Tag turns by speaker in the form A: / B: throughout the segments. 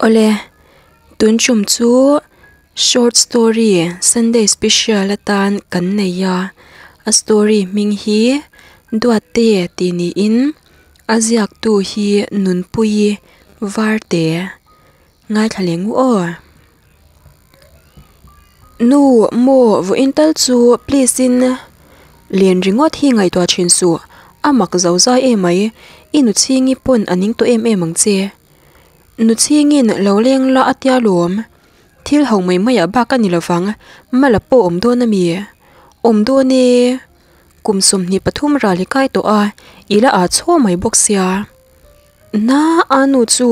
A: Awle, tun tum chu short story Sunday special atan kan nei a, a story hming hi Duatte tih niin a ziaktu hi Nunpuii Varte. Ngaithla leh ngu aw. Nu, maw vawiin tal chu please in len ringawt hi ngaihtuah thin suh, a mak zo zai emai, i nu chhingi pawn a ning tawh em em ang che. Nu chhingin lo leng la a tia lawm, thil ho mai mai ah bak a ni lovang, mala pawh awm dawn a mi? Awm dawn e, kum 23 ral i kai tawh a, i la ah chhaw mai bawk sia. Na a nu chu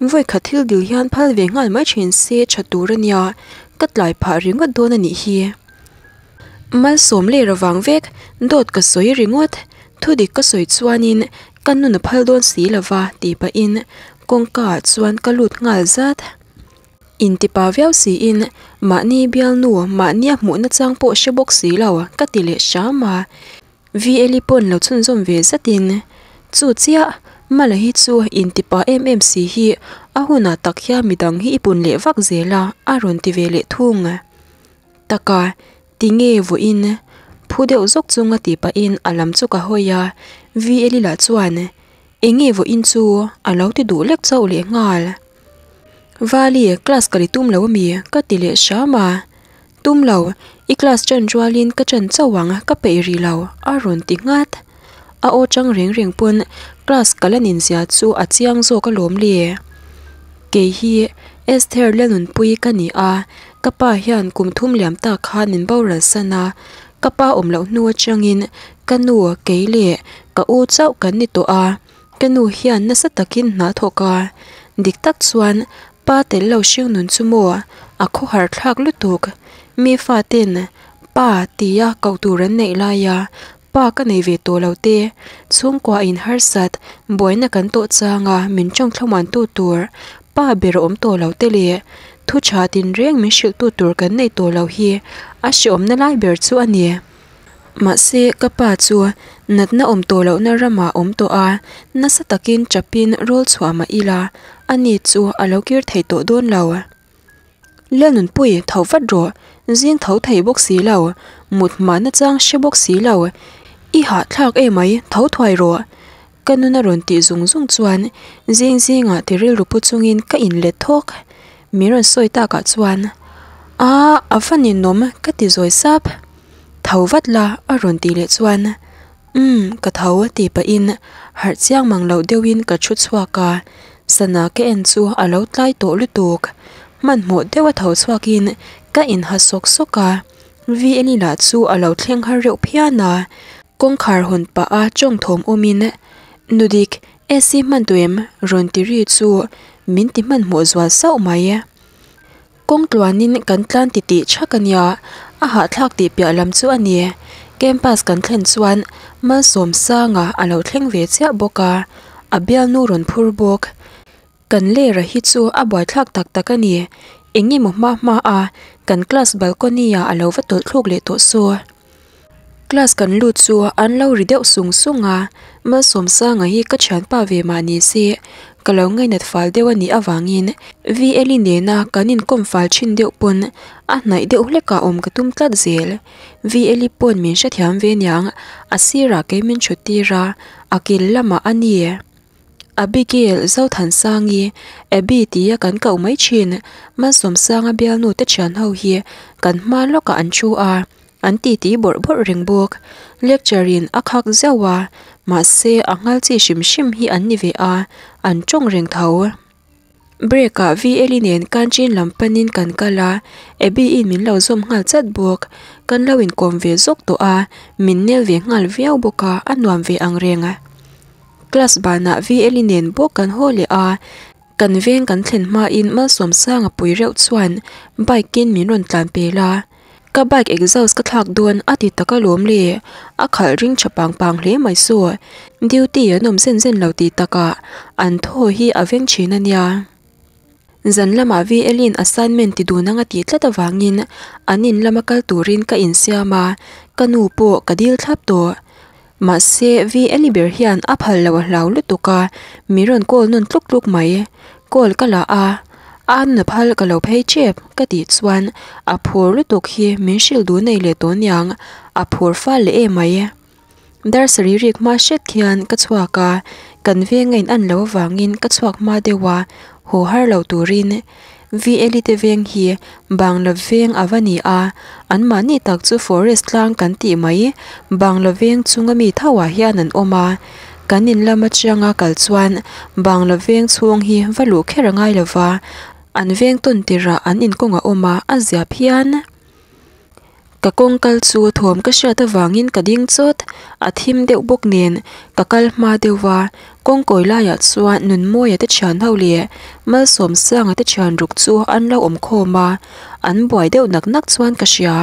A: vawi khat thil dil hian phal ve nghal mai thin se tha tur a nia, ka tlai phah ringawt dawn a nih hi. Malsawm leh ravang vek, dawt ka sawi ringawt, thu dik ka sawi chuanin ka nun a phal dawn si lova tih pahin kawngka ah chuan ka lut nghal zat. Intipa viau siin mahni bialnu mahnia hmuhna chang pawh hre bawk si lo ka ti leh hram a. VLi pawn lo chhunzawm ve zatin, Chu chiah, Mala hi chu intipa em em si hi a hunah tak hian midang hi i pun leh vak zel a, a rawn ti ve leh thung. Taka, tinge vawiin? Phu deuh zawk chunga tih pahin a lam chu ka hawi a, VLi lah chuan, Enge vawiin chu? a lo ti duh lek chauh leh nghal. Vali, class ka li tum lo ami? ka ti leh hram a. Tum lo, i class ṭan rualin ka ṭan chauh ang, ka peih rih lo, a rawn ti nghat. A aw chang reng reng pawn class ka la ninzia chu a chiang zawk alawm le. Kei hi Esther Lalnunpuii ka ni a, ka pa hian kum thum liam tak khan min boral san a, ka pa awm loh hnu atangin ka nu kei leh ka u chauh kan ni tawh a, ka nu hian nasa takin hna thawk a, dik tak chuan Pa tel lo hring nun chu maw a khawhar thlak lutuk. Mi faten pa tia koh tur an neih laia pa ka nei ve tawh lo te, chhungkua in harsat buaina kan tawh changa min tawngthlamuan tu tur pa ber awm tawh lo te leh thu tha tinreng min hrilh tu tur kan nei tawh lo hi a hreawmna lai ber chu a ni. Mahse, ka pa chu natna awm tawh lohna ramah awm tawh a, nasa takin chapin rawl chhuah mah ila, ani chu a lo kir thei tawh dawn lo. Lalnunpui, tho vat rawh, zing tho thei bawk si lo, mut hmahna chang hre bawk si lo, i hahthlak emai, tho thuai rawh. Ka nuna rawn tih zung zung chuan zing zingah ti rilru pu chungin ka inlet thawk. Min rawn sawi takah chuan, Aa, a va ninawm ka ti zawi sap. Tho vat la a rawn tih leh chuan, Umm, ka tho tih pahin harh chiang mang loh deuhin ka thu chhuak a, sana ka en chu a lo tlai tawh lutuk. Hmanhmawh deuha tho chhuakin ka inha sawk sawk a, VLi lah chu a lo thleng har reuh phian a. Kawngkhar hawn pah a tawng thawm awmin, Nudik, AC hman tawh em? rawn ti ri chu min ti hmanhmawh zual sauh mai. Kawng tluanin kan tlan ti tih thak a nia, a hahthlak tih piah lam chu a ni. Campus kan thlen chuan Malsawmsanga a lo thleng ve chiah bawk a, a bialnu rawn phur bawk. Kan lera hi chu a buaithlak tak tak a ni, eng emaw hma hma a kan class balcony ah a lo va tawlh thluk leh tawh saw. Class kan lut chu an lo ri deuh sung sung a, Malsawmsanga hi ka thianpa ve mah ni se ka lo ngainat fal deuh a nih avangin VLi nena kan inkawm fal thin deuh pawn a hnaih deuh hlekah awm ka tum tlat zel. VLi pawn min hrethiam ve niang, a sirah kei min thut tir a, a kil lamah a ni. Abigail Zothansangi, Abby tia kan koh mai thin, Malsawmsanga bialnu te thian ho hi kan hma lawkah an thu a, an titi bawrh bawrh reng bawk. Lecture in a khak zeuh a, mahse a nghal chi hrim hrim hi an ni ve a, an tawng reng tho. Break ah VLi nen canteen lam panin kan kal a, Abby in min lo zawm nghal chat bawk. Kan lo inkawm ve zawk tawh a, min nel ve nghal viau bawk a, a nuam ve ang reng. Class banah VLi nen bawk kan haw leh a, kan veng kan thlen hmain Malsawmsanga pui reuh chuan bike in min rawn tlan pel a. Ka bike exhaust ka thlak dawn a ti tak alawm le, a khalh ring tha pang pang hle mai saw, duty an awm zen zen lo tih takah an thaw hi a veng thin a nia. Zan lamah VL-in assignment ti dun anga tih tlat avangin an in lama kal turin ka insiam a, ka nu pawh ka dil thlap tawh. Mahse VL-i ber hian a phal lo a hlau lutuk a, mi rawn call nawn tluk tluk mai. Call ka la a. An na phal ka lo phei tep ka tih chuan a phur lutuk hi min hrilh duh nei leh tawh niang, a phur fal leh em mai. Dar sarih rik hma hret khian ka chhuak a, kan veng a in an loh avangin ka chhuak hma deuh a, haw har lo turin VLE te veng hi Bangla veng a va ni a, anmahni tak chu forest tlang kan tih mai Bangla veng chunga mi tho ah hian an awm a, kan in lam atanga kal chuan Bangla veng chhung hi va luh kher a ngai lova, an veng tawn tirah an inkawng a awm a, a zia phian. Ka kawng kal chu thawm ka hriat avangin ka ding chawt, a thim deuh bawk nen ka kal hma deuh va, kawng kawi laiah chuan Nunmawia te thian ho leh Malsawmsanga te thian ruk chu an lo awm khawm a, an buai deuh nak nak chuan ka hria.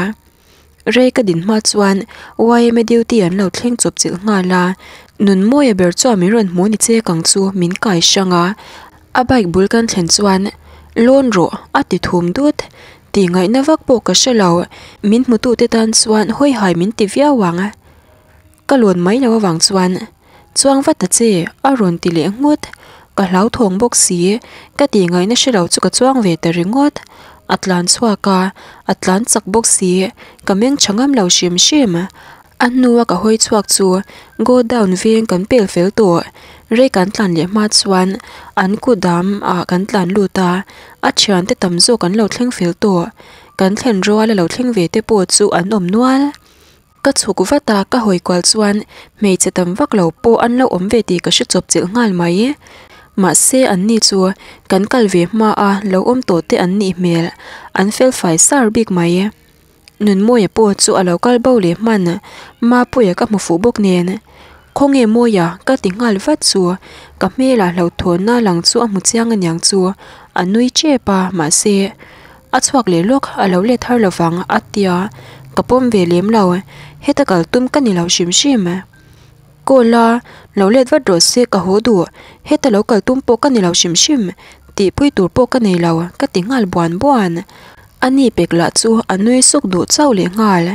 A: Rei ka din hma chuan yma duty an lo thleng chawp chilh nghal a, Nunmawia ber chuan min rawn hmu ni che kang chu min kai hrang a, A bike bul kan thlen chuan, Lawn rawh, a ti thum dut. Tih ngaihna vak pawh ka hre lo, min hmutute tan chuan hawihai min ti viau ang. Ka lawn mai lo avang chuan, Chuang vat ta che, a rawn ti leh nghut. Ka hlauthawng bawk si, ka tih ngaihna hre lo chu ka chuang ve ta ringawt. A tlan chhuak a, a tlan chak bawk si, ka meng tha ngam lo hrim hrim. A hnua ka hawi chhuak chu go down veng kan pel fel tawh. Rei kan tlan leh hma chuan an kut dam ah kan tlan lut a, a thiante tam zawk an lo thleng fel tawh. Kan thlen rual a lo thleng ve te pawh chu an awm nual. Ka chhuk vat a, ka hawi kual chuan hmeichhe tam vak lo pawh an lo awm ve tih ka hre chawp chilh nghal mai. Mahse an ni chu kan kal ve hma a lo awm tawh te an nih hmel, an fel fai sar bik mai. Nunmawia pawh chu a lo kal bo leh hman, Mapuia ka hmu fuh bawk nen. Khawnge Mawia ka ti nghal vat chu ka hmelah hlauhthawnna lang chu a hmu chiang aniang chu a nui tep a, mahse a chhuak leh lawk a lo let har lovang a tia ka pawm ve lem lo, heta kal tum ka ni lo hrim hrim. Call a, lo let vat rawh se ka haw duh, heta lo kal tum pawh ka ni lo hrim hrim, tihpui tur pawh ka nei lo ka ti nghal buan buan. A ni pek lah chu a nui suk duh chauh leh nghal.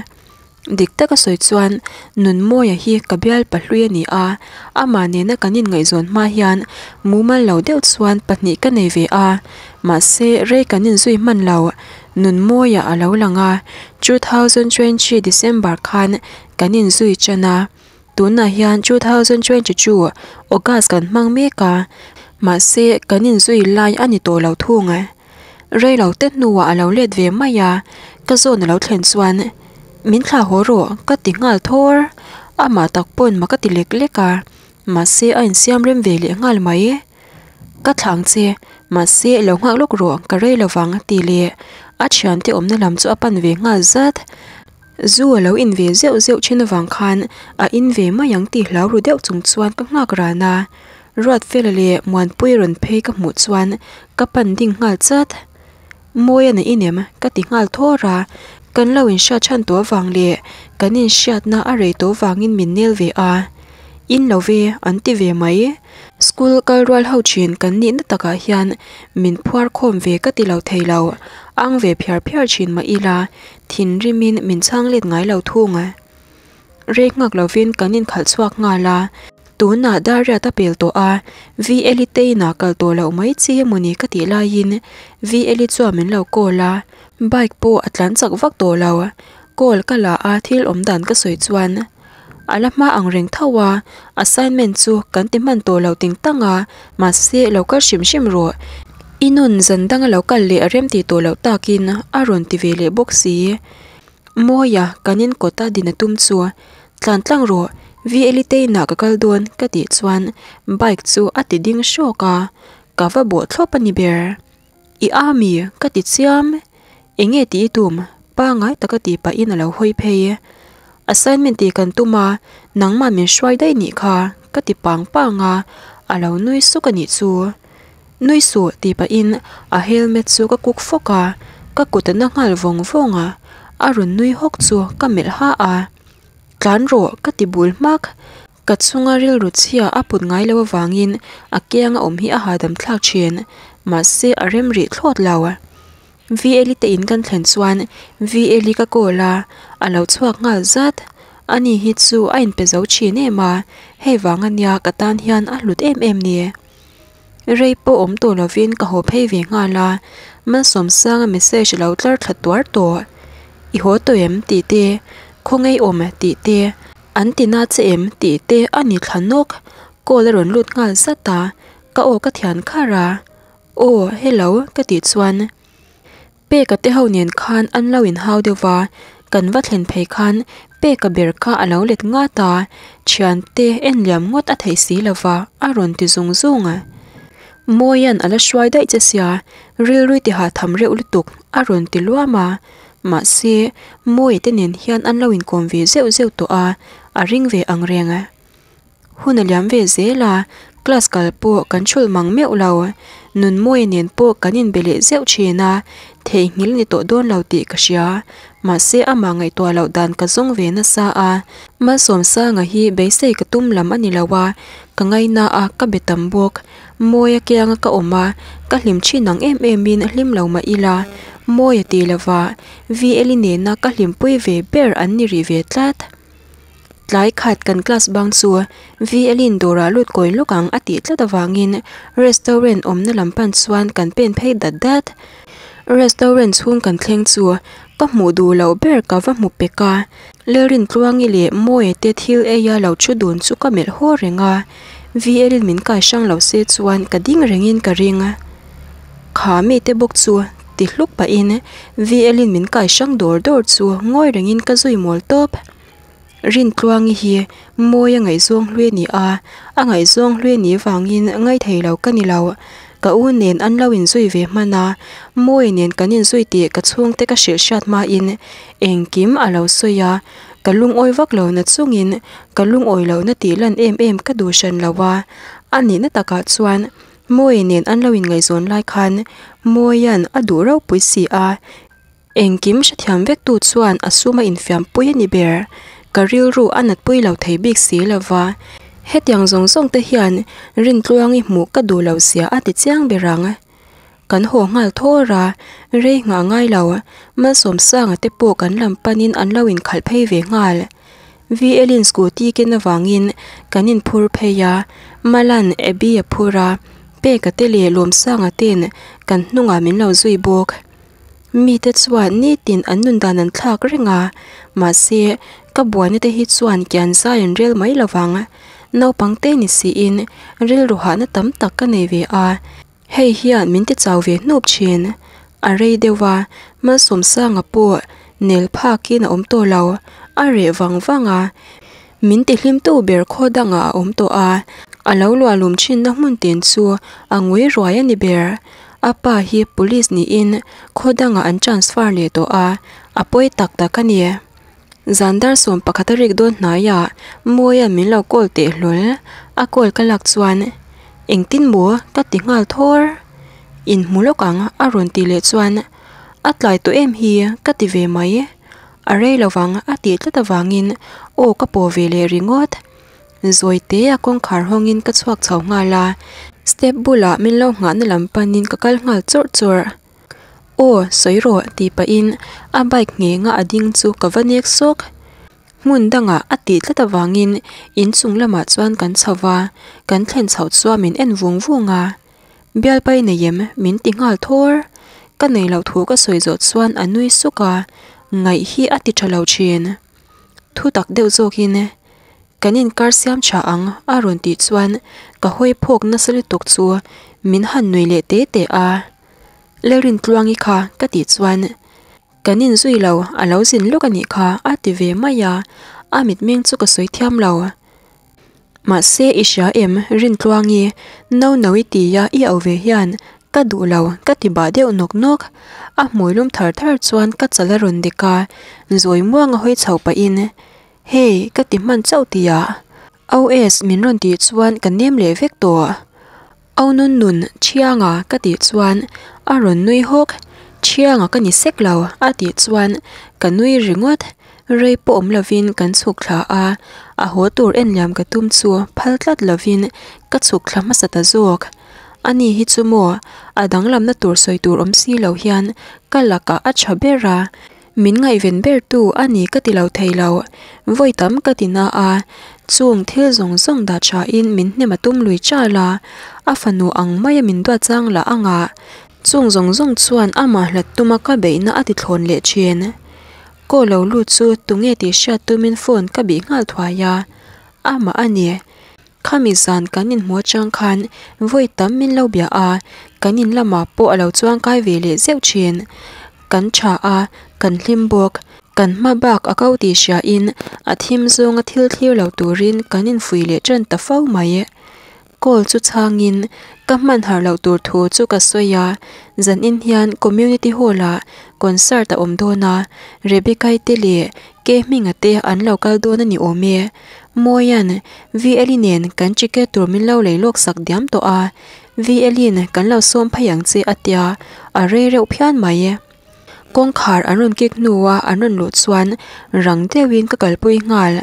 A: Dik taka sawi chuan Nunmawia hi ka bial pahlui a ni a, amah nena kan inngaihzawn hma hian mumal lo deuh chuan pahnih ka nei ve a, mahse rei kan inzui hman lo. Nunmawia a lo lang a, 2020 December khan kan inzui ṭan a, Tunah hian 2022 August kan hmang mek a, mahse kan inzui lai a ni tawh lo thung. Rei lo te hnuah a lo let ve mai a, ka zawn a lo thlen chuan min thlah haw rawh ka ti nghal thawr. Amah tak pawn mak a ti lek lek a, mahse a insiam rem ve leh nghal mai. Ka thlah ang che, mahse lo nghak lawk rawh ka rei lovang tih leh a thiante awmna lam chu a pan ve nghal zat. Zu a lo in ve zeuh zeuh thin avang khan a in ve mai ang tih hlau ru deuh chung chuan ka nghak ran a, Ruatfela leh Muanpui rawn phei ka hmuh chuan ka pan ding nghal chat. Mawi a na in em? ka ti nghal thawr a, kan lo inhriat chhan tawh avang leh kan inhriatna a rei tawh vangin min nel ve a, in lo ve an ti ve mai. School kal rual ho thin kan nihna takah hian min phuar khawm ve ka ti lo thei lo, ang ve phiar phiar thin mah ila Thinrimin min chhang let ngai lo thung a. Rei nghak lovin kan inkhalh chhuak nghal a, tunah Dariat a pel tawh a, VL-i te inah kal tawh loh mai chi emawni ka tih laiin VL-i chuan min lo call a, bike pawh a tlan chak vak tawh lo. Call ka la a thil awm dan ka sawi chuan a la hma ang reng tho a, assignment chu kan ti hman tawh lo ting tang a, mahse lo kal hrim hrim rawh. I nun zan danga lo kal leh a rem tih tawh loh takin a rawn ti ve leh bawk si. Mawia kan in kawta din a tum chu tlan tlang rawh VL-i te inah ka kal dawn ka tih chuan bike chu a ti ding hrawk a, ka va bawh thlawp a ni ber. I a mi? ka ti chiam. Enge tih i tum? Pangai taka tih pahin a lo hawi phei. Assignment tih kan tum a, nangmah min hruai daih nih kha, ka ti pang pang a, a lo nui suk a nih chu. Nui suh tih pahin a helmet chu ka kuk fawk a, ka kut a na nghal vawng vawng a, a rawn nui hawk chu ka melh ha a. Tlan rawh ka ti bul hmak. Ka chunga rilru chhia a put ngai lo avangin a kianga awm hi a hahdam thlak thin, mahse a rem rih thlawt lo. VL-i te in kan thlen chuan VL-i ka call a, a lo chhuak nghal zat. Ani hi chu a inpe zo thin em a, hei vang ania ka tan hian a hlut em em ni. Rei pawh awm tawh lovin ka haw phei ve nghal a, Malsawmsanga message lo tlar thla tuar tawh. I haw tawh em tih te, khawngaih awm tih te, an ti na che em tih te a ni thla nawk. Call a rawn lut nghal zat a, ka aw ka thian khar a, Aw, hello ka tih chuan Peka te ho nen khan an lo inhau deuh va, kan va thlen phei khan Peka ber kha a lo let ngat a, thiante en liam ngawt a theih si lo va, a rawn ti zung zung a. Mawia'n a la hruai daih che sia, rilrui tiha tham reuh lutuk a rawn ti luam a, mahse Mawia te nen hian an lo inkawm ve zeuh zeuh tawh a, a ring ve ang reng. Hun a liam ve zel a, class kal pawh kan thulh mang meuh lo. Nunmawia nen pawh kan inbe leh zeuh thin a, theihnghilh ni tawh dawn lo tih ka hria. Mahse amah ngaihtuah loh dan ka zawng ve nasa a, Malsawmsanga hi beisei ka tum lam a ni lo a, ka ngaina a, ka be tam bawk. Mawia kianga ka awm a, ka hlim thin ang em emin hlim lo mah ila, Mawia ti lova VL-i nena ka hlimpui ve ber an ni rih ve tlat. Tlai khat kan class bang chu VL-in dawrah lut kawi lawk ang a tih tlat avangin restaurant awmna lam pan chuan kan pen phei dat dat. Restaurant chhung kan thleng chu ka hmuh duh loh ber ka va hmu pek a, Lalrintluangi leh Mawia te thil eia lo thu dun chu ka melh haw reng a, VL-in min kai hrang lo se chuan ka ding rengin ka ring. Kha mite bawk chu ti hluk pahin VL-in min kai hrang dawr dawr chu ngawi rengin ka zui mawl tawp. Rintluangi hi mawi a ngaihzawng hlui a ni a, a ngaihzawng hlui a nih vangin ngaithei lo ka ni lo. Ka u nen an lo inzui ve hman a, Mawi nen kan inzui tih ka chhungte ka hrilh hriat hmain engkim a lo sawi a, ka lungawi vak lo na chungin ka lungawi lohna tih lan em em ka duh hran lo a, a nihna takah chuan Mawi nen an lo inngaihzawn lai khan Mawia'n a duh ropui si a, Engkim hrethiam vektu chuan a sum a infiampui a ni ber. Ka rilru a natpui lo thei bik si lo va. Hetiang zawng zawng te hian Rintluangi hmuh ka duh lo zia a ti chiang ber ang. Kan haw nghal thawr a, rei nghah ngai lo, Malsawmsanga te pawh kan lam panin an lo inkhalh phei ve nghal. VL-in scooty ken avangin kan inphur phei a, Malan Abby a phur a, Peka te leh Lawmsanga ten kan hnungah min lo zui bawk. Mite chuan nitin an nun dan an thlak reng a, mahse ka buaina te hi chuan kian zai an rel mai lovang. Naupang te ni siin rilru hahna tam tak ka nei ve a, hei hian min ti chau ve hnup thin. A rei deuh a, Malsawmsanga pawh nel phakin a awm tawh lo, a reh vang vang a. Min ti hlimtu ber khaw dangah a awm tawh a, a lo luahlum thinna hmun tin chu a ngui ruai a ni ber. A pa hi police niin khaw dangah an transfer leh tawh a, a pawi tak tak a ni. Zan dar 11 a rik dawn hnaiah Mawia'n min lo call teh hlawl, a call ka lak chuan Engtin maw? ka ti nghal thawr. Inhmu lawk ang a rawn tih leh chuan A tlai tawh em hi ka ti ve mai. A rei lovang a tih tlat avangin aw ka paw ve leh ringawt. Zawi te a kawngkhar hawngin ka chhuak chho nghal a, step bulah min lo nghahna lam panin ka kal nghal chawrh chawrh. Aw sawi rawh tih pahin a bike nghenga a ding chu ka va nek sawk. Hmun dangah a tih tlat avangin inchung lamah chuan kan chho va, kan thlen chhoh chuan min en vung vung a. Bialpai nei em? Min ti nghal thawr. Ka nei loh thu ka sawi zawh chuan a nui suk a, ngaih hi a ti tha lo thin. Thu tak deuh zawkin, Kan inkar siam tha ang a rawn tih chuan ka hawi phawk nasa lutuk chu min han nui leh te te a. Lalrintluangi kha ka tih chuan, Kan inzui lo, a lo zin lawk a nih kha a ti ve mai a, a mitmeng chu ka sawi thiam lo. Mahse i hria em Rintluangi, no no i ti a i auh ve hian ka duh lo ka ti bah deuh nawk nawk. A hmui lum thar thar chuan ka chal a rawn dek a, zawi muang a hawi chho pahin Hey ka ti hman chauh tih ah OS min rawn tih chuan ka nem leh vek tawh. Au nun nun Thianga ka tih chuan a rawn nui hawk, Thianga ka ni sek lo a tih chuan ka nui ringawt, rei pawh awm lovin kan chhuk thla a, a haw tur en liam ka tum chu phal tlat lovin ka chhuk thla hmasa ta zawk. Ani hi chu maw a danglamna tur sawi tur awm si lo hian ka lakah a tha ber a. Min ngaihven ber tu a ni ka ti lo thei lo, vawi tam ka ti na a, chung thil zawng zawng dah tha in min hnem a tum lui chal a, a fanu ang maia min duat chang lah a ngah. Chung zawng zawng chuan amah hlat tuma ka beihna a ti thlawn leh thin. Call lo lut chu tunge tih hriat tumin phone ka bih nghal thuai a, amah a ni. Khami zan kan inhmu atang khan vawi tam min lo bia a, kan in lamah pawh a lo chuang kai ve leh zeuh thin. Kan tha a, kan hlim bawk. Kan hma bak a ko tih hriain a thim zawnga thil thlir lo turin kan infuih leh tan ta fo mai. Call chu chhangin ka hman harh loh tur thu chu ka sawi a, zanin hian Community Hall ah concert a awm dawn a, Rebecca-i te leh Ke Hminga te an lo kal dawn a ni awm e. Mawia'n VL-i nen kan ticket tur min lo lei lawk sak diam tawh a, VL-in kan lo sawm phei ang che a tia, a rei reuh phian mai. Kawngkhar an rawn kik hnua an rawn luh chuan rang deuhin ka kalpui nghal.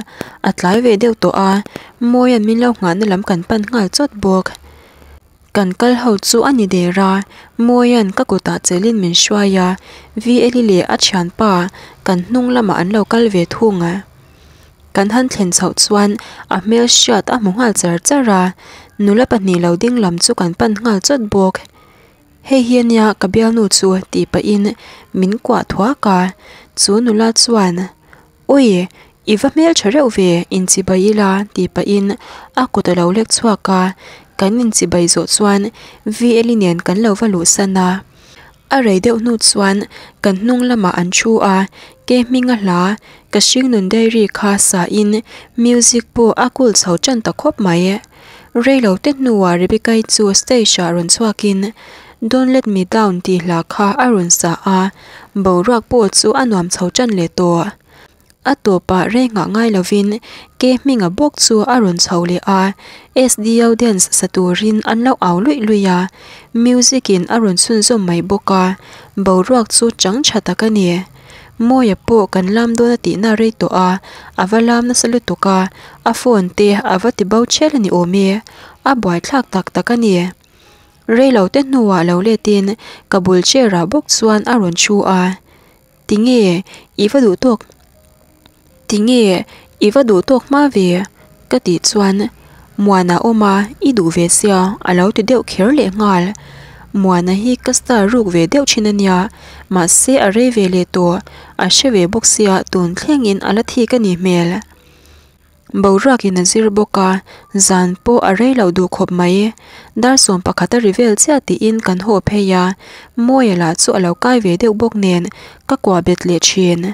A: A tlai ve deuh tawh a, Mawia'n min lo nghahna lam kan pan nghal chawt bawk. Kan kal ho chu a ni der a, Mawia'n ka kutah chelin min hruai a, VL-i leh a thianpa kan hnung lamah an lo kal ve thung. Kan han thlen chhoh chuan a hmel hriat a hmu nghal char char a, nula pahnih lo ding lam chu kan pan nghal chawt bawk. Hei hi ania ka bialnu chu tih pahin min kuah thuak a, chu nula chuan Ui, i va hmeltha reuh ve, inchibai ila tih pahin a kut a lo lek chhuak a, kan inchibai zawh chuan VL-i nen kan lo va luhsan a. A rei deuh hnu chuan kan hnung lamah an thu a, ke hminga hla ka hringnun diary kha sain music pawh a kul chho tan ta khawp mai. Rei lo te hnuah Rebecca-i chu stage ah rawn chhuakin Don't let me down tih hla kha a rawn sa a, boruak pawh chu a nuam chho tan leh tawh. A tawpah rei nghah ngai lovin ke hminga bawk chu a rawn chho leh a, SDO dance sa turin an lo au luih luih a, music in a rawn chhunzawm mai bawk a, boruak chu chang tha tak a ni. Mawia pawh kan lam dawn a tihna rei tawh a, a va lam nasa lutuk a, a phone te a va ti bo ṭhel a ni awm e, a buaithlak tak tak a ni. Rei lo te hnuah lo letin ka bul chair ah bawk chuan a rawn thu a. Tinge i va duh tawk Tinge i va duh tawk hma ve? ka tih chuan Muana awm a i duh ve sia a lo ti deuh kher leh nghal. Muana hi ka star ruk ve deuh thin a nia, mahse a rei ve leh tawh, a hre ve bawk sia tun thlengin a la thik a nih hmel. Boruakin a zir bawk a, zan pawh a rei loh duh khawp mai. Dar sawm pakhat a ri vel chiah tiin kan haw phei a, Mawia lah chu a lo kai ve deuh bawk nen ka kuah bet leh thin.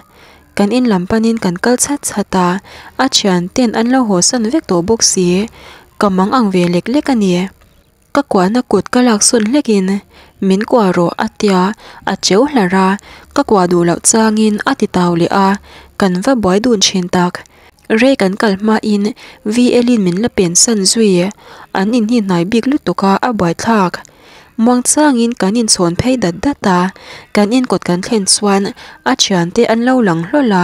A: Kan in lam panin kan kal chhat chhat a, a thian ten an lo haw san vek tawh bawk si. Ka mang ang ve lek lek a ni. Ka kuahna kut ka lak sawn hlekin min kuah rawh a tia, a cheu hlar a, ka kuah duh loh changin a ti tau leh a, kan va buai dun thin tak. Rei kan kal hmain VL in min la pen san zui, an in hi hnai bik lutuk a, a buaithlak. Muang changin kan inchhawn phei dat dat a, kan inkawt kan thlen chuan a thiante an lo lang hlawl a,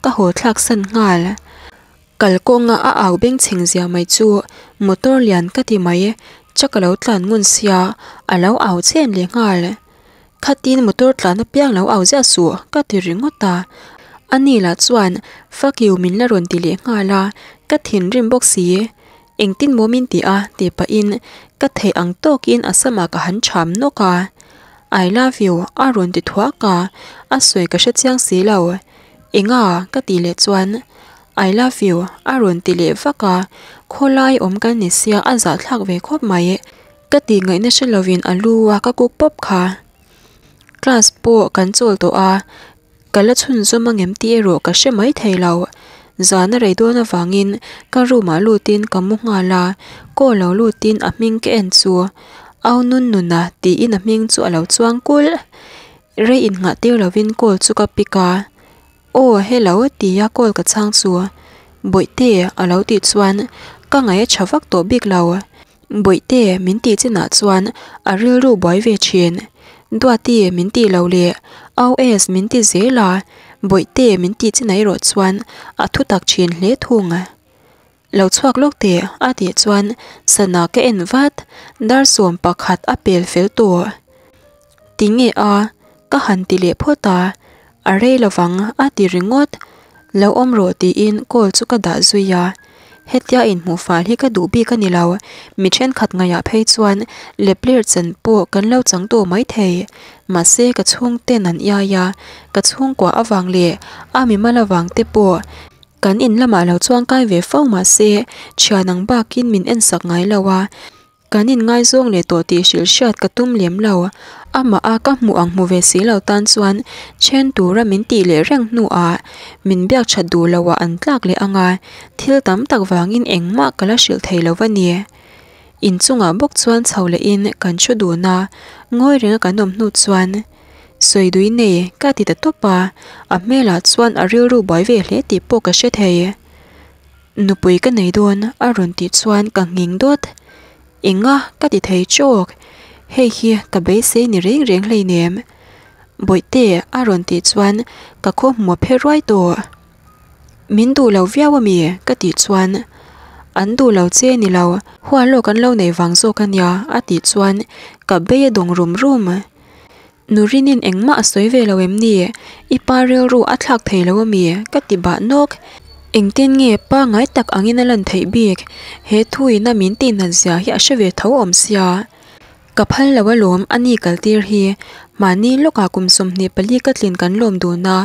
A: ka haw thlak san nghal. Kalkawnga a au bengchheng zia mai chu motor lian ka ti mai, truck a lo tlan ngun sia, a lo au chhen leh nghal. Khatin motor tlan apiang lo au ziah suh ka ti ringawt a, ani lah chuan fuck you min la rawn ti leh nghal a, ka thinrim bawk si. Engtin maw min ti a tih pahin ka theih ang tawkin a samah ka han cham nawk a, I love you a rawn ti thuak a, a sawi ka hre chiang si lo. Enga? ka tih leh chuan I love you a rawn ti leh vak a, khawlai awm kan ni sia a zahthlak ve khawp mai. Ka tih ngaihna hre lovin a lu a ka kuk pawp kha. Class pawh kan chawl tawh a, ka la chhunzawm angem tih erawh ka hre mai thei lo. Zan a rei dawn avangin ka room ah lutin ka mu nghal a, call lo lutin a hming ka en chu Au Nun Nuna tiin a hming chu a lo chuang kulh. Rei innghah tir lovin call chu ka pick a. Aw hello tia call ka chhang chu Bawihte a lo tih chuan ka ngaih a tha vak tawh bik lo. Bawihte min tih chinah chuan a rilru buai ve thin. Duati min tih loh leh Au-es min ti zel a, Bawihte min tih chinah erawh chuan a thutak thin hle thung. Lo chhuak lawk teh a tih chuan sana ka en vat, dar 11 a pel fel tawh. Tinge a? Ka han ti leh phawt a. A rei lovang a ti ringawt. Lo awm rawh tiin call chu ka dah zui a. Hetia inhmuh fal hi ka duh bik a ni lo. Mi thenkhat ngaihah phei chuan lepler chen pawh kan lo chang tawh maithei. Mahse ka chhungten an iai a, ka chhungkua avang leh a mimal avang te pawh kan in lamah lo chuangkai ve fo mahse thian ang bakin min ensak ngai lo a. Kan inngaizawng leh tawh tih hrilh hriat ka tum lem lo. Amah a ka hmuh ang hmu ve si lo tan chuan then tura min tih leh reng hnuah min biak that duh loh ah an tlak leh ang a, thil tam tak vangin engmah ka la hrilh thei lo va ni. Inchungah bawk chuan chho lehin kan thu dun a, ngawi renga kan awm hnu chuan Sawidui nei ka ti ta tawp a, a hmelah chuan a rilru buai ve hle tih pawh ka hre thei. Nupui ka nei dawn a rawn tih chuan ka nghing dawt. Enga ka ti thei chawk. Hei hi ka beisei ni reng reng hleinem. Bawihte a rawn tih chuan ka khaw hmu a phe ruai tawh. Min duh lo viau a mi? ka tih chuan An duh lo che ni lo, hual lawk an lo nei vang zawk a nia a tih chuan ka bei a dawng rum rum. Nurinin engmah a sawi ve lo em ni? I pa rilru a thlak thei lo ami? ka ti bah nawk. Engtin nge pangai tak angin a lan theih bik? He thuina min tihnat zia hi a hre ve tho awm sia. Ka phal lo alawm a ni kaltir hi. Mahni lawkah kum 24 ka tlin kan lawm dun a,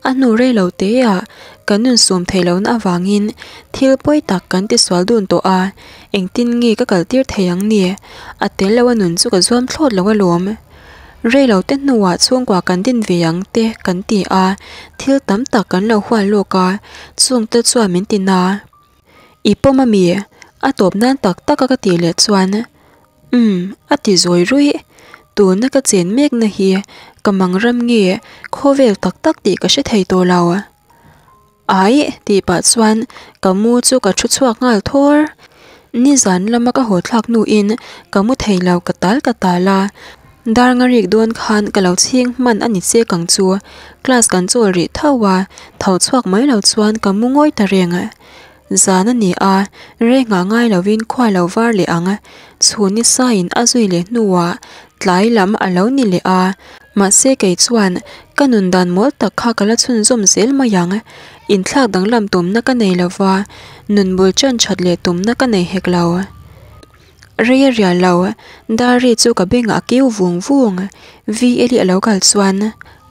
A: a hnu rei lo teah kan nunsum theih lohna avangin thil pawi tak kan tisual dun tawh a. Engtin nge ka kaltir thei ang ni? A tel lo a nun chu ka zuam thlawt lo alawm. Reilo te hnuah chhungkua kan din ve ang te kan ti a, thil tam tak kan lo hual lawk a, chungte chuan min ti na. I pawm a mi? A tawp nan tak tak a ka tih leh chuan Umm a ti zawi ruih. Tuna ka chen mekna hi ka mang ram nge khawvel tak tak tih ka hre thei tawh lo. Aih tih pah chuan ka mu chu ka thu chhuak nghal thawr. Nizan lama ka haw thlak hnuin ka mu thei lo ka tal ka tal a, dar nga rik dawn khan ka lo chhing hman a ni chek ang chu. Class kan chawl rih tho a, tho chhuak mai lo chuan ka mu ngawi ta reng. Zan a ni a, rei nghah ngai lovin khua lo var leh ang. Chhun ni saiin a zui leh hnuah tlai lam a lo ni leh a, mahse kei chuan ka nun dan mawl tak kha ka la chhunzawm zel mai ang. Inthlak danglam tumna ka nei lova, nun bul chan that leh tumna ka nei hek lo. Rei a rial lo, Dari chu ka bengah a kiu vung vung. VL-i a lo kal chuan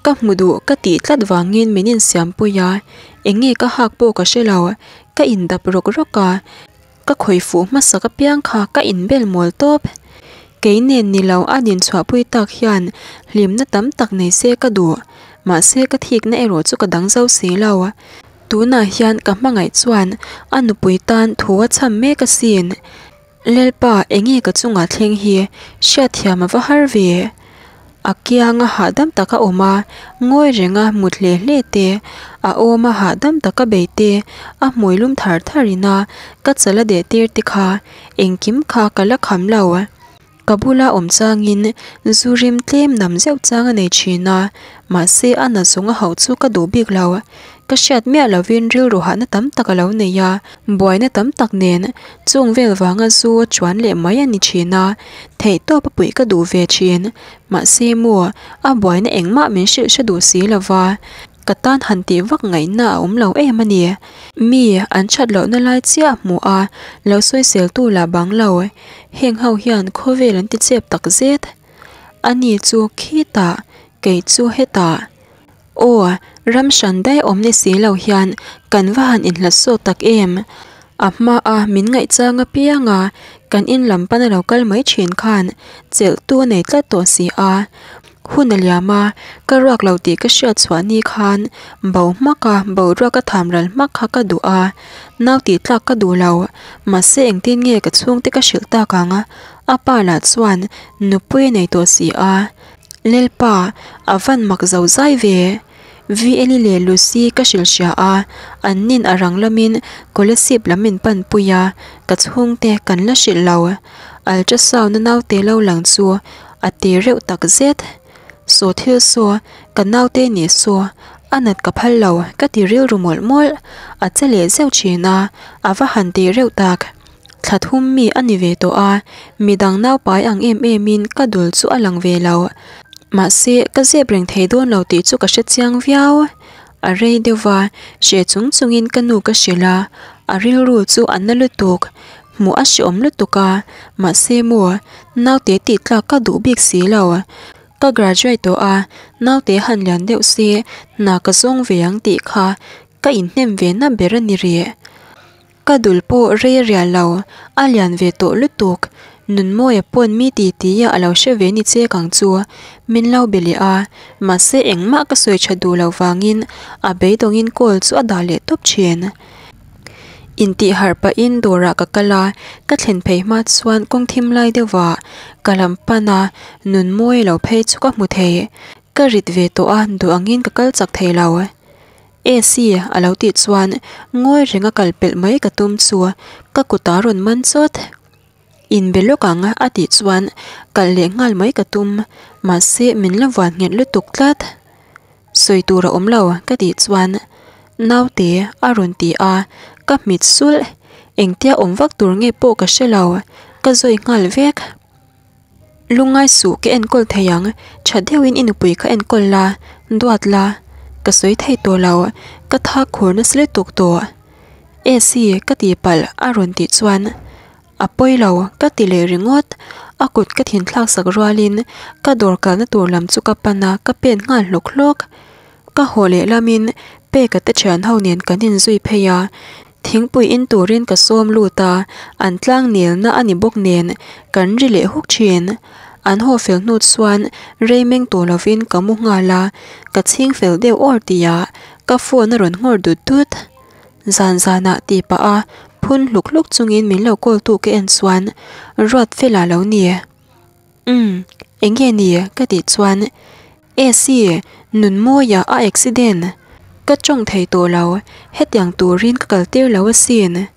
A: ka hmu duh ka tih tlat vangin min insiampui a, eng nge ka hak pawh ka hre lo, ka indap rawk rawk a. Ka khawih fuh hmasak apiang kha ka inbel mawl tawp. Kei nen ni lo a dinchhuahpui tak hian hlimna tam tak nei se ka duh. Mahse ka thikna erawh chu ka dang zo si lo. Tunah hian ka hmangaih chuan a nupui tan thu a chham mek asin. Lalpa enge ka chungah thleng hi hriatthiam a va har ve. A kianga hahdam taka awm a, ngawi renga mut hle hle te, a awma hahdam taka bei te, a hmui lum thar thar ina ka chal a deh tir te kha engkim kha ka la kham lo. Ka bula awm changin zu rim tlem nam zeuh chang a nei thin a, mahse a na zawng a hauh chu ka duh bik lo. Ka hriat miah lovin rilru hahna tam tak a lo nei a, buaina tam tak nen chung vel vanga zu a chuan leh mai a ni thin a, theihtawp a puih ka duh ve thin. Mahse maw, a buaina engmah min hrilh hre duh si lova, ka tan han tih vak ngaihna a awm lo em a ni. Mi an that lohna lai chiah hmuh a, lo sawiseltu lah bang lo. Heng ho hian khawvel an ti chep tak zet. Ani chu khitah, kei chu hetah. Aw, ram hran daih awm ni si lo hian kan va han inhlat sawt tak em? A hmaa min ngaihchang apianga kan in lam pana lo kal mai thin khan chelhtu a nei tlat tawh si a. Hun a liam a, ka ruak lo tih ka hriat chhuah ni khan bo hmak a, boruak a tham ral hmak kha ka duh a, nau tih tlak ka duh lo. Mahse engtin nge ka chhungte ka hrilh tak ang? A pa lah chuan nupui a nei tawh si a. Lelpa, a van mak zo zai ve. VLi leh Lucy ka hrilh hria a, an nin a rang lamin Kolasib lam min pan pui a, ka chhungte kan la hrilh lo. Ultrasound a naute lo lang chu a ti reuh tak zet. Saw thil saw, ka naute nih saw, a nat ka phal lo ka ti rilru mawlh mawlh. A che leh zeuh thin a, a va han ti reuh tak. Thla thum mi a ni ve tawh a, midang naupai ang em em in ka dul chu a lang ve lo. Mahse, ka zep reng thei dawn lo tih chu ka hre chiang viau. A rei deuh va, hre chung chungin ka nu ka hrilh a, a rilru chu a na lutuk. Hmuh a hreawm lutuk a, mahse maw, naute tih tlak ka duh bik si lo. Ka graduate tawh a, naute han lian deuh se hna ka zawng ve ang tih kha ka inhnem ve na ber a ni rih. Ka dul pawh rei a rial lo, a lian ve tawh lutuk. Nunmawia pawn mi ti tia a lo hre ve ni chek ang chu. Min lo be leh a, mahse engmah ka sawi tha duh loh vangin a beidawngin call chu a dah leh tawp thin. Intih harh pahin dawrah ka kal a, ka thlen phei hma chuan kawng thim lai deuhah ka lam pan a, Nunmawia lo phei chu ka hmu thei. Ka rit ve tawh a, duh angin ka kal chak thei lo. AC a lo tih chuan ngawi renga kal pelh mai ka tum chu ka kut a rawn man chawt. Inbe lawk ang a tih chuan kal leh nghal mai ka tum mahse min la vuan nghet lutuk tlat. Sawi tur a awm lo ka tih chuan naute a rawn ti a, ka hmit sulh. Engtia awm vak tur nge pawh ka hre lo, ka zawi nghal vek. Lungngai suh ka enkawl thei ang, tha deuhin i nupui kha enkawl la, duat la, ka sawi thei tawh lo, ka thak khur nasa lutuk tawh. Esi ka tih palh a rawn tih chuan a pawi lo ka ti leh ringawt, a kut ka thinthlak sak rualin ka dawr kalna tur lam chu ka pan a, ka pen nghal hlawk hlawk. Ka haw leh lamin Peka te thian ho nen kan inzui phei a, thingpui in turin ka sawm lut a, an tlang nelna a ni bawk nen kan ri leh huk thin. An haw fel hnu chuan rei meng tawh lovin ka mu nghal a, ka chhing fel deuh awr tihah ka phone a rawn nghawr dut dut. Zan zanah tih pah a phun hluk hluk chungin min lo call tu ka en chuan Ruatfela lo ni. Umm, enge ni? ka tih chuan Esi, Nunmawia a accident. Ka tawng thei tawh lo, hetiang turin ka kal tir lo asin.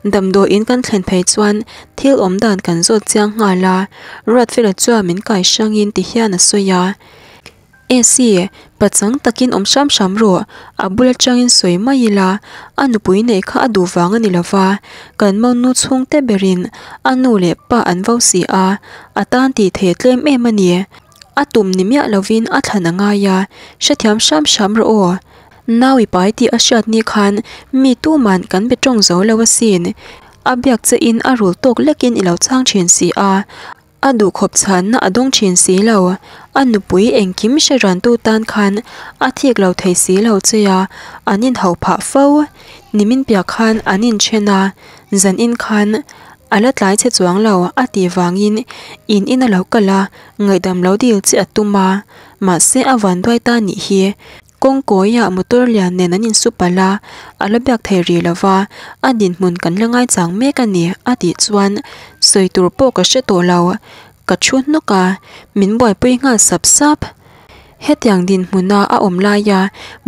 A: Damdawiin kan thlen phei chuan thil awm dan kan zawt chiang nghal a, Ruatfela chuan min kai hrangin ti hian a sawi a. Esi, pachang takin awm hram hram rawh, a bul atangin sawi mai ila, a nupui neih kha a duh vang a ni lova, kan monu chhungte berin a nu leh pa an vo si a, a tan tih theih tlem em a ni. A tum ni miah lovin a thlan a ngai a, hrethiam hram hram rawh aw. Nau i pai tih a hriat ni khan mi tuman kan be tawng zo lo asin, a biak che in a rul tawk lekin i lo chhang thin si a, A duhkhawp chhanna a dawng thin si lo. A nupui engkim hre rantu tan khan a thik lo thei si lo che a, an inhauh phah fo. Nimin piah khan an inthen a, zanin khan a la tlai che chuang lo a tih vangin in in a lo kal a, ngaihdam lo dil che a tum a, mahse a vanduai ta nih hi. Kawngkawiah motor lian nen an insu palh a, a la biak thei rih lo va, a dinhmun kan la ngaichang mek a ni a tih chuan sawi tur pawh ka hre tawh lo, ka thu hnawk a, min buaipui nghal sap sap. Hetiang dinhmuna a awm laia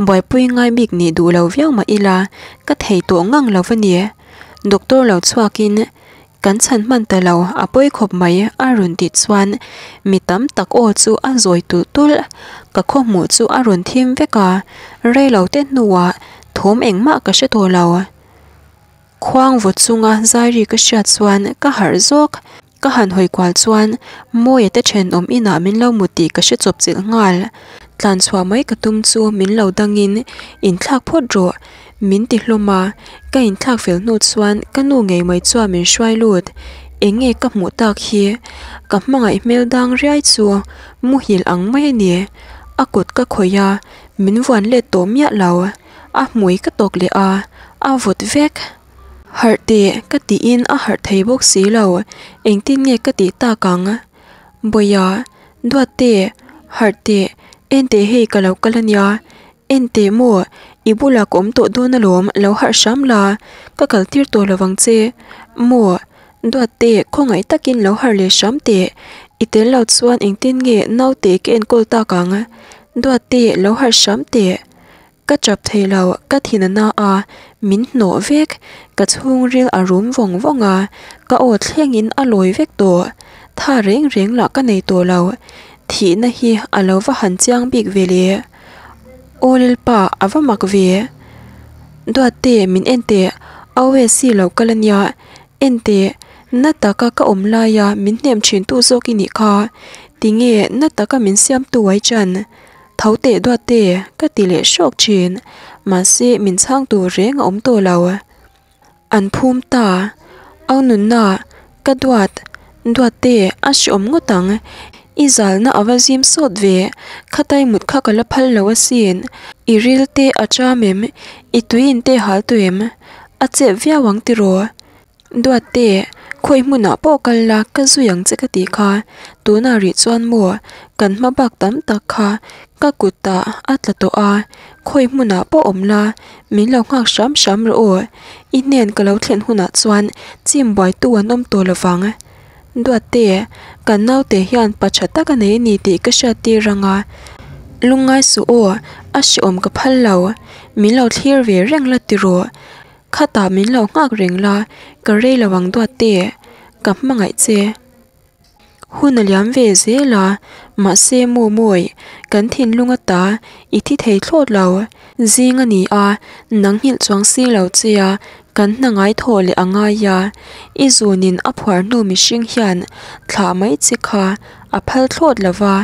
A: buaipui ngai bik nih duh lo viau mah ila ka thei tawh ngang lo a ni. Doctor lo chhuakin Kan chhan hman ta lo, a pawi khawp mai, a rawn tih chuan mi tam tak aw chu a zawi tulh tulh. Ka khawhmuh chu a rawn thim vek a, rei lo te hnuah thawm engmah ka hre tawh lo. Khuang vaw chunga zairi ka hriat chuan ka harh zawk. Ka han hawi kual chuan Mawia te thenawm inah min lo mut tih ka hre chawp chilh nghal. Tlan chhuah mai ka tum chu min lo dangin inthlak phawt rawh. Min ti hlawm a, ka inthlak fel hnu chuan ka nu ngei mai chuan min hruai lut. Eng nge ka hmuh tak hi? Ka hmangaih hmel dang riai chu muhil ang mai a ni. A kut ka khawih a, min vuan let tawh miah lo. A hmui ka tawk leh a, a vawt vek. Harh teh ka tiin a harh thei bawk si lo, engtin nge ka tih tak ang? Bawia, Duatte, harh teh, enteh hei ka lo kal a nia. Enteh maw, i bulah ka awm tawh dawn alawm, lo harh hram la, ka kal tir tawh lo vang che. Maw, Duatte, khawngaih takin lo harh leh hram teh, i tel lo chuan engtin nge naute ka enkawl tak ang? Duatte, lo harh hram teh. Ka chap thei lo, ka thin a na a, min hnawh vek, ka chhungril a rum vawng vawng a, ka aw thlengin a lawi vek tawh. Tha reng reng lah ka nei tawh lo, thihna hi a lo va han chiang bik ve le. Aw Lalpa a va mak ve. Duatte min en teh, Awesi lo kal a nia, en teh, Na taka ka awm laia min hnem thintu zawk i nih kha, tinge na taka min siamtu ai chan? Tho teh duat te, ka ti leh hrawk thin, mahse min chhang tur reng a awm tawh lo. An phum ta, au nunna, ka duat, duat te a hreawm ngawt ang, i zalna a va zim sawt ve, khatai mut kha ka la phal lo asin, i ril te a cham em, i tui in te hal tawh em, a chep viau ang tiraw? Duatte, khawi hmunah pawh kal la, ka zui ang che ka tih kha. Tunah rih chuan maw, kan hma bak tam tak kha ka kutah a tla tawh a, khawi hmunah pawh awm la, min lo nghak hram hram rawh aw. I hnen ka lo thlen hunah chuan chim buaitu an awm tawh lovang. Duatte, kan naute hian pa tha tak a nei a ni tih ka hriat tir ang a. Lungngai suh aw, a hrehawm ka phal lo. Min lo thlir ve reng la tiraw. Khatah min lo nghak reng la, ka rei lo ang duat te, ka hmangaih che. Hun a liam ve zel a, mahse maw mawi, kan thinlung ata i thi thei thlawt lo. Zing a ni a, nang nghilh chuang si lo che a, kan hna ngai thawh leh a ngai a. I zunin a phuar hnu mihring hian thlah mai che kha a phal thlawt lo va,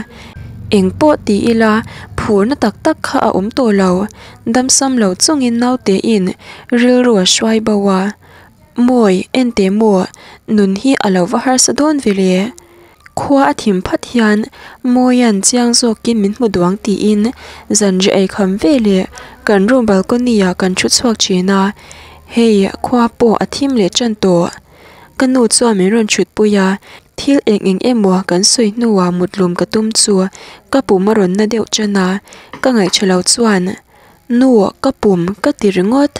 A: eng pawh ti ila phurna tak tak kha a awm tawh lo, damsam lo chungin nautein rilru a hruai bo a, Mawi, enteh maw, nun hi a lo va harsa dawn ve le. Khua a thim phat hian Mawia'n chiang zawkin min hmu duang tiin zanriah ei kham ve leh kan room balcony ah kan thu chhuak thin a, hei khua pawh a thim leh tan tawh. Ka nu chuan min rawn thutpui a, thil eng eng emaw kan sawi hnuah mutlum ka tum chu ka pum a rawn na deuh tan a, ka ngaihṭha lo chuan, Nu, ka pum ka ti ringawt.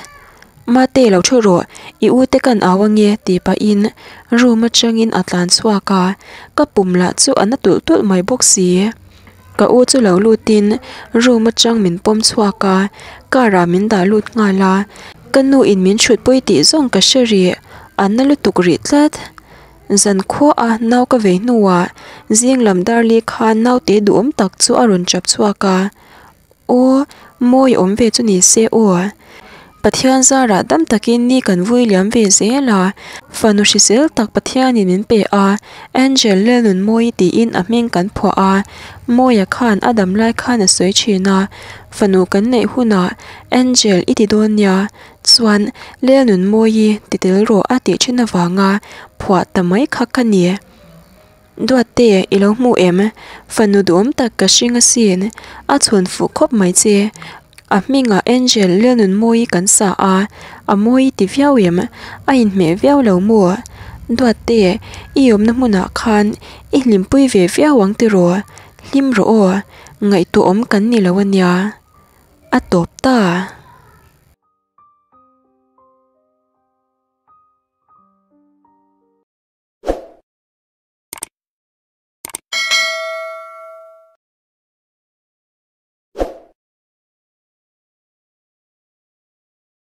A: Mate lo thu rawh, i u te kan au ange tih pahin room atangin a tlan chhuak a, ka pum lah chu a na tulh tulh mai bawk si. Ka u chu lo lutin room atang min pawm chhuak a, car ah min dah lut nghal a, ka nu in min thutpui tih zawng ka hre rih, a na lutuk rih tlat. Zan khua a nau ka vei hnuah zing lam darli khan naute duhawm tak chu a rawn chap chhuak a, Aw, mawi awm ve chu ni se aw. Pathian zarah dam takin ni kan vui liam ve zel a, fanu hrisel tak Pathianin min pe a, Angel Lalnunmawi tiin a hming kan phuah a, Mawia khan a dam lai khan a sawi thin a, fanu kan neih hunah Angel i ti dawn nia, chuan Lalnunmawi ti tel rawh a tih thin avanga phuah ta mai kha ka ni. Duatte, i lo hmu em? Fanu duhawm tak ka hring asin, a chhun fuh khawp mai che. A hmingah Angel Lalnunmawi kan sa a, a mawi ti viau em? A inhmeh viau lo maw? Duatte, i awmna hmunah khan i hlimpui ve viau ang tiraw? Hlim rawh aw, ngaihtuahawm kan ni lo ania. A tawp ta.